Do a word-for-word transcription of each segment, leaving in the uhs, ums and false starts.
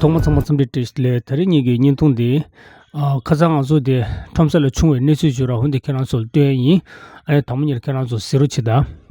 ཐོག་མ་ཚང་མ་འཚམས་འདྲི་བཀྲ་ཤིས་བདེ་ལེགས། ད་རེས་ངེད་ཀྱི་བརྙན་ཐུང་འདི། ཨ། ཁ་སང་ང་ཚོ་དེ་ཁྲོམ་ས་ལ་བྱུང་བའི་གནས་ཚུལ་བརྗོད་ར་འོན་ཏེ་ཁྱེད་རང་ཚོར་སྟོན་ཡིན། ཨ་ནི་དང་པོ་ཉིད་ཁྱེད་རང་ཚོ་གཟིགས་རོགས་བྱེད་དང་།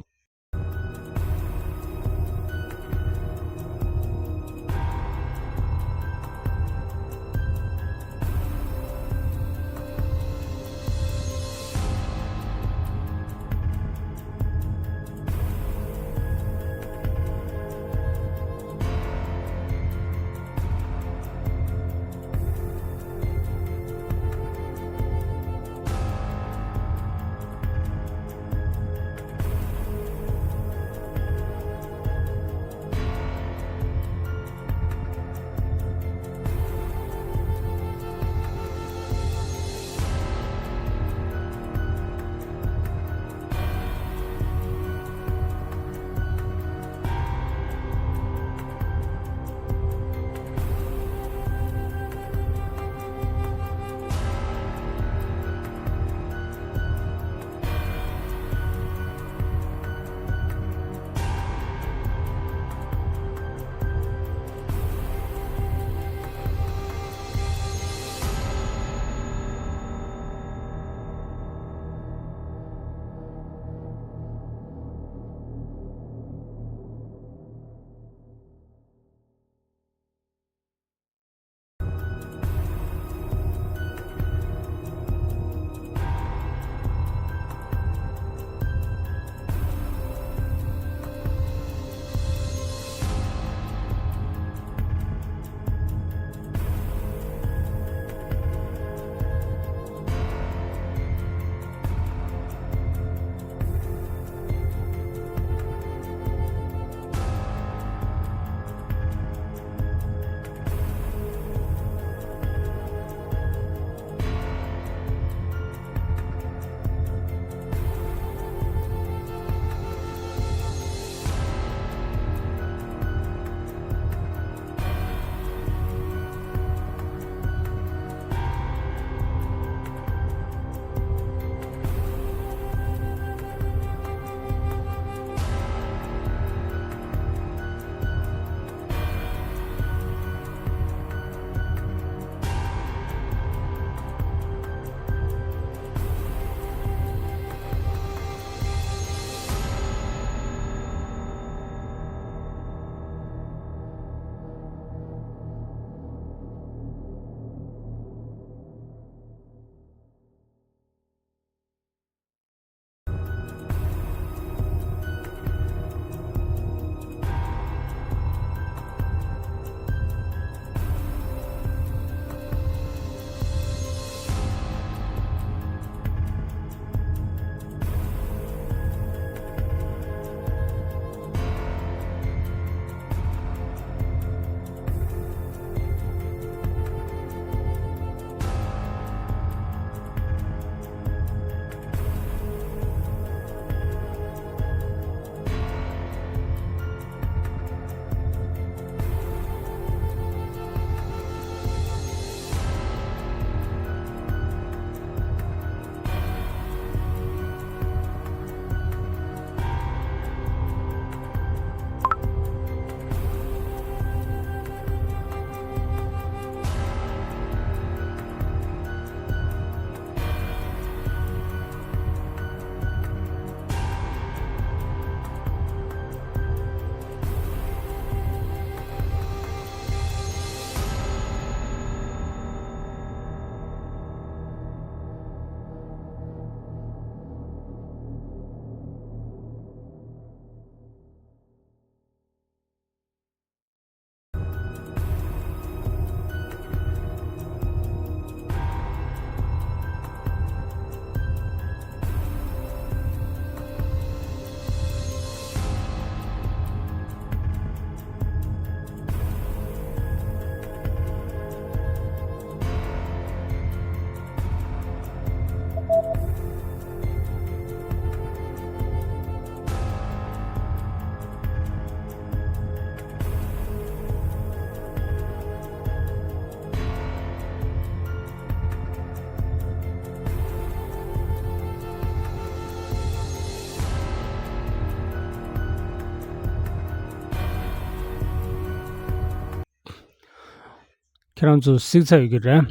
ཁྱེད་རང་ཚོ་གཟིགས་ཚར་ཡོད་ཀྱི་རེད།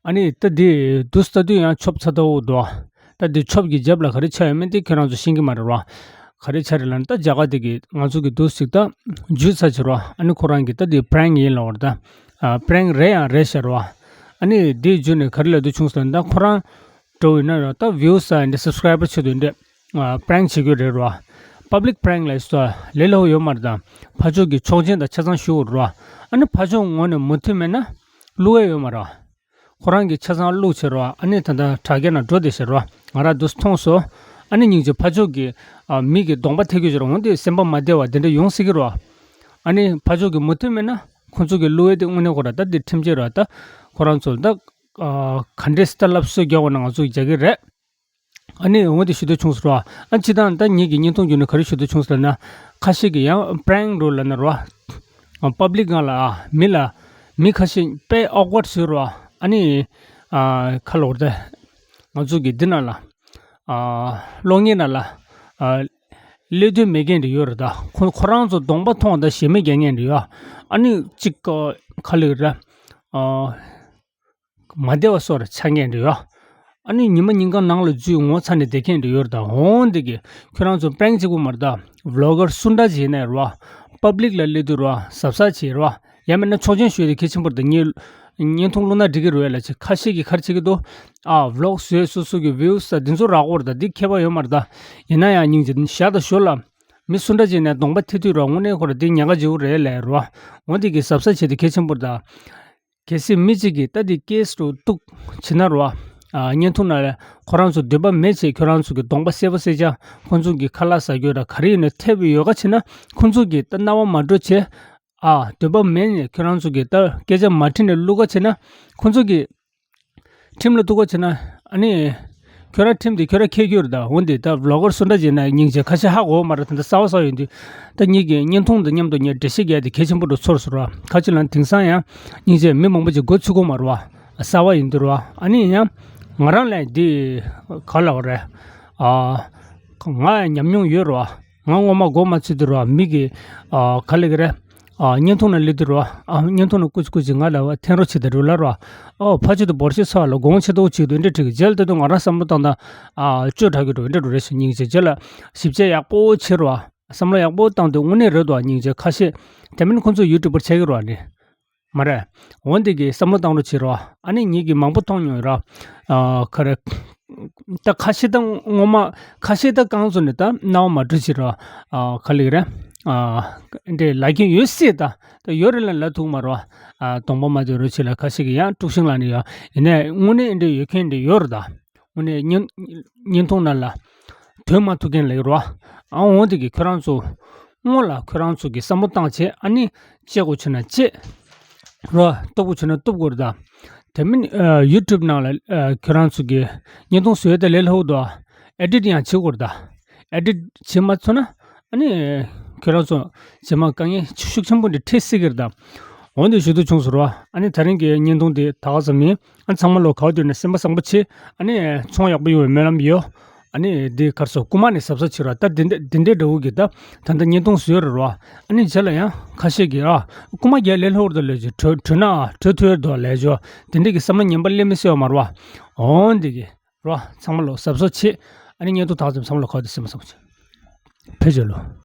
ཨ་ནི་ད་འདི་དུས་ལྟ་དུས་ཡང་ཆོབ་ཚ་ཏོག་འདུག་ད་འདི་ཆོབ་ཀྱི་རྒྱབ་ལ་ག་རེ་ཆགས་ཡོད་མེད་དེ་ཁྱེད་རང་ཚོ་ཤེས་ཀྱི་མ་རེད་རོ། ག་རེ་ཆགས་རེད་ལབ་ན་ད་རྒྱ་གར་དེ་གི་ང་ཚོ་གི་དུས་གཟིགས་ད་འཇུས་ཚར་བྱས་རོ། ཨ་ནི་ཁོ་རང་གི་ད་འདི་པྲེང་ཡིན་ལབ་པ་རེད་ད། པྲེང་རེད་ཡང་རེད་ཤག་རོ། ཨ་ནི་འདི་འཇུས་ནས་ག་རེ་ལབ་དུས་བྱུང་སོང་ད་ཁོ་རང་འགྲོ་ཡིན་ན་རོ། ད་ཝིའུ་ས་འདི་སབ་སི་ཀ་རའི་བར་ཆེད་དུ་འདི་པྲེང་བྱེད་རྒྱུ་རེད་རོ། པབ་ལིག་པྲེང་ལབ་སོ་ལས་སླ་པོ་ཡོད་མ་རེད་ད། ཕར་ཕྱོགས་ཀྱི་ཆོག་མཆན་དང་ཆ་ཚང་ཞུ་དགོས་རོ། ཨ་ནི་ཕར་ཕྱོགས་ངོས་ནས་མོས་མཐུན་མེད་ན་བླུག་ཡས་ཡོད་མ་རེད། ཁོ་རང་གིས་ཆ་ཚང་བླུགས་བྱས་རོ། ཨ་ནི་ད་ལྟ་དྲ་རྒྱ་ནང་འགྲོ་བསྡད་ཤག་རོ། ང་རང་འདུག་མཐོང་སོང་། ཨ་ནི་སྙིང་རྗེ་ཕར་ཕྱོགས་ཀྱི་ཨ་མི་གི་གདོང་པ་ཐེག་གི་ཡོད་རེད། འོན་ཏེ་སེམས་པ་མ་བདེ་བ་དེ་འདྲ་ཡོང་སྲིད་ཀྱི་རོ། ཨ་ནི་ཕར་ཕྱོགས་ཀྱི་མོས་མཐུན་མེད་ན་ཁོང་ཚོ་གི་བླུག་ཡས་དེ་དངོས་གནས་ཁོ་ར་ད་དེ་ཁྲིམས་ཆད་རོ། ད་ཁོ་རང་ཚོ་ད་ཨ་ག་འདྲས་སི་ཊལ་ལབ་སོ་རྒྱག་དགོས་ན་ང་ཚོ་རྒྱག་གི་རེད། ཨ་ནི་འོ་དེ་ཞུ་འདོད་བྱུང་སོང་རོ། ཨ་སྤྱིར་བཏང་ད་ངེད་ཀྱི་བརྙན་ཐུང་བརྒྱུད་ནས་ག་རེ་ཞུ་འདོད་བྱུང་སོང་ལབ་ན། ཁ་ཤས་ཀྱིས་ཡང་པྲེང་རོ་ལབ་ན་རོ། པབ་ལིག་སྒང་ལ་ཨ་མི་ལ་མི་ཁ་ཤས་དཔེ་ཨོག་ཝར་ཌི་བཟོས་རོ། ཨ་ནི་ཨ་ཁ་ལོ་རེད། ང་ཚོ་གི་འདི་ནང་ལ་ཨ་གློག་བརྙན་ནང་ལ་ཨ་སླེབས་འདོད་མེད་མཁན་འདྲ་ཡོད་རེད་ད། ཁོ་ཁོ་རང་ཚོ་གདོང་པ་མཐོང་ད་ཞེ་མེར་རྒྱག་མཁན་འདྲ་ཡོད། ཨ་ནི་གཅིག་ག་ལེར་ར་ཨ། མ་བདེ་བ་སོགས་ཆགས་མཁན་རེད་ཡ། ཨ་ནི་ཉི་མ་ཉིན་གང་ནང་ལ་འཛུལ་ངོ་ཚ་ནས་བསྡད་མཁན་རེད་ཡོད་རེད་ད། འོང་འདི་གི་ཁྱོད་རང་ཚོ་པྲེང་གཅིག་པུ་མ་རེད་ད། བི་ལོག་གར་སུ་འདྲ་ཅིག་ཡིན་ནའི་རེད་བ། པབ་ལིག་ལ་སླེབས་དུས་རེད་བ། གཟབ་གཟབ་བྱེད་རེད་བ། ཡང་མིན་ན་ཆོག་མཆན་ཞུ་ཡ་དེ་གལ་ཆེན་པོ་རེད་ད། ངས་བརྙན་ཐུང་བླུགས་ན་འགྲིག་གི་རེད་བས་ལབ་ཅིག་ཁ་ཤས་ཀྱིས་ག་རེ་བྱེད་ཀྱི་འདུག་ཨ་བི་ལོག་བཟོས་སོ་སོ་གི་ཝིའུ་ས་འདི་ཚོ་རག་གི་རེད་ད། འདི་ཁྱད་པར་ཡོད་མ་རེད་ད། ཡིན་ན་ཡང་སྙིང་རྗེ་བཞག་ད་ཞོར་ལ། མི་སུ་འདྲ་ཅིག་ནས་གདོང་པ་ཐེག་དུས་རེད་བ། དངོས་གནས་ཁོ་ར་འདི་ཉེན་ཁ་ཆེ་བོ་རེད་ལབ་རེད་བ། འོང་འདི་གི་གཟབ་གཟབ་བྱེད་དེ་གལ་ཆེན་པོ་རེད་ད། གལ་སྲིད་མི་གཅིག་གིས་ད་འདི་ཀེ་སི་རུ་གཏུག་བྱེད་ན་རོ། ཨ་བརྙན་ཐུང་ནང་ལ་ཁོ་རང་ཚོ་འདོད་པ་མེད་ཅེས་ཁྱོད་རང་ཚོ་གི་གདོང་པ་སེར་པོ་སེར་ཆ་ཁོང་ཚོ་གི་ཁ་ལག་ཟ་རྒྱུ་ར་ག་རེ་ཡིན་ན་ཐེབས་ཡོད་ག་བྱེད་ན་ཁོང་ཚོ་གི་ད་རྣ་བ་མ་འགྲོ་བྱེད། ཨ་འདོད་པ་མེད་ནས་ཁྱོད་རང་ཚོ་གི་ད་སྐད་ཆ་མ་དྲིས་ནས་བླུག་ག་བྱེད་ན་ཁོང་ཚོ་གི་ཁྲིམས་ལ་གཏུག་ག་བྱེད་ན་ཨ་ནི། ཁྱོད་རང་ཁྲིམས་དེ་ཁྱོད་རང་འཁྱེར་རྒྱུ་རེད་ད། འོན་ཏེ་ད་བི་ལོག་གར་སུ་འདྲ་བྱེད་ན་སྙིང་རྗེ་ཁ་ཤས་ཧ་གོ་མ་རེད། ད་ལྟ་གསར་པ་གསར་པ་ཡིན་དུས་ད་ངེད་ཀྱི་བརྙན་ཐུང་དང་མཉམ་དུ་ངས་འགྲེལ་བཤད་རྒྱག་ཡ་དེ་གལ་ཆེན་པོ་འགྲོ་ཚོར་སོང་ར། ཁ་ཅིག་ལ་དེང་སང་ཡང་སྙིང་རྗེ་མི་མང་པོ་ཅིག་མགོ་ཚོད་གོ་མ་རེད་བ། གསར་པ་ཡིན་དུས་ར། ཨ་ནི་ཡང་ང་རང་ལ་འདི་ག་ལབ་དགོས་རེད། ཨ་ང་ཉམས་མྱོང་ཡོད་ར། ང་སྔོན་མ་མགོ་མ་ཚོད་དུས་ར་མི་གི་ཨ་ག་ལབ་ཀྱི་རེད། ཨ་བརྙན་ཐུང་ནང་སླེབས་དུས་ར། ཨ་བརྙན་ཐུང་ནང་སྐུ་མཁྱེན་སྐུ་མཁྱེན་ང་ལ་འཐེན་རོགས་བྱེད་དེ་རུ་ལ་ར། ཨོ་ཕ་ཆོས་དང་བོར་ཤེས་ཚ་བ་ལ་དགོངས་ཆེ་ཏོག་ཅིག་ཏུ་འདྲ་འགྲིག་གི་རྗེས་ལ་ད་དུང་ང་རང་བསམ་བློ་བཏང་དང་ཨ་བཅོས་དྲག་གི་འགྲོ་འདྲ་འགྲོ་རེད་ཞེས་སྙིང་རྗེ་རྗེས་ལ་ཞིབ་དཔྱད་ཡག་པོ་བྱེད་ར། བསམ་བློ་ཡག་པོ་བཏང་དུས་དངོས་གནས་རེད་དོ་སྙིང་རྗེ་ཁ་ཤས་དེ་མིན་ཁོང་ཚོ་ཡུ་ཊུབ་པར་ཆགས་ཀྱི་ར་ནི། མ་རེད། འོན་ཏེ་གི་བསམ་བློ་བཏང་རོགས་བྱེད་རོགས། ཨ་ནི་ངེད་ཀྱིས་མང་པོ་མཐོང་མྱོང་ར། ཨ་ག་རེ། ད་ཁ་ཤས་ད་ངོ་མ་ཁ་ཤས་ད་རྐང་བཙུགས་ནས་ད་རྣ་བ་མ་འགྲོ་བྱེད་རོགས། ཨ་ག་ལབ་ཀྱི་རེད། ཨ་འདྲེ་ལབ་མཁན་ཡོད་སྲིད་ད། ད་ཡོད་རེད་ལ་ལབ་ཐུབ་མ་རོགས། ཨ་གདོང་པ་མ་འདོད་རོགས་བྱེད་ལ་ཁ་ཤས་ཀྱིས་ཡང་དཀྲུག་ཤིང་ལབ་ནས་ཡོད། ཡིན་ནའི་དངོས་གནས་འདྲེ་ཡོད་མཁན་འདྲེ་ཡོད་རེད་ད། དངོས་གནས་བརྙན་བརྙན་ཐུང་ནང་ལ་དོན་མ་ཐུག་མཁན་ལ་ཡོད་རོགས། ཨ་འོང་དེ་གི་ཁྱོད་རང་ཚོ་སྔོན་ལ་ཁྱོད་རང་ཚོ་གི་བསམ་བློ་བཏང་བྱས་ཨ་ནི་བྱེད་དགོས་བྱུང་ན་བྱེད་རོགས། གཏུབ་དགོས་བྱུང་ན་གཏུབ་དགོས་རེད་ད། དེ་མིན་ཨ་ཡུ་ཊུབ་ནང་ལ་ཨ་ཁྱོད་རང་ཚོ་གི་བརྙན་ཐུང་བཟོས་ཏེ་ལས་སླ་པོ་འདུག་ཨེ་ཌིཊ་ཡང་བྱེད་དགོས་རེད་ད། ཨེ་ཌིཊ་བྱེད་མ་ཐུབ་ན་ཨ་ནི་ཁྱོད་རང་ཚོ་རྗེས་མ་དཀའ་ངལ་ཤུགས་ཆེན་པོ་འདི་འཕྲད་སྲིད་ཀྱི་རེད་ད། འོན་ཏེ་ཞུ་འདོད་བྱུང་སོང་རོགས། ཨ་ནི་ད་རིང་གི་བརྙན་ཐུང་འདི་ད་ག་ཙམ་ཡིན། ཨ་ཚང་མ་ལོ་ག་བ་དུས་ནས་སེམས་པ་བཟང་པོ་བྱེད། ཨ་ནི་ཚོང་ཡག་པོ་ཡོང་བའི་སྨོན་ལམ་ཡོད། ཨ་ནི་འདི་གར་སོ་རྐུ་མ་ནས་གཟབ་གཟབ་བྱེད་རོགས། ད་འདི་འདྲ་འདི་འདྲའི་འདྲ་བོ་གི་ད་ད་ལྟ་བརྙན་ཐུང་བཟོས་རེད་རོགས། ཨ་ནི་རྗེས་ལ་ཡང་ཁ་ཤས་ཀྱིས་ཨ་རྐུ་མ་རྒྱག་ལས་སླ་པོ་རེད་ལབ་བྱས་བྲོས་བྲོས་ན་བྲོས་ཐུབ་ཡོད་འདུག་ལབ་བྱས་འདི་འདྲ་གི་བསམ་བློ་ངན་པ་སླེབས་མི་སྲིད་པ་མ་རེད་བ། འོན་ཏེ་གི་རོགས་ཚང་མ་ལོ་གཟབ་གཟབ་བྱེད། ཨ་ནི་བརྙན་ཐུང་ད་ག་ཙམ་བསམ་བློ་ག་བ་དུས་སེམས་པ་བཟང་པོ་བྱེད། ཕེབས་བྱོས་ལོ།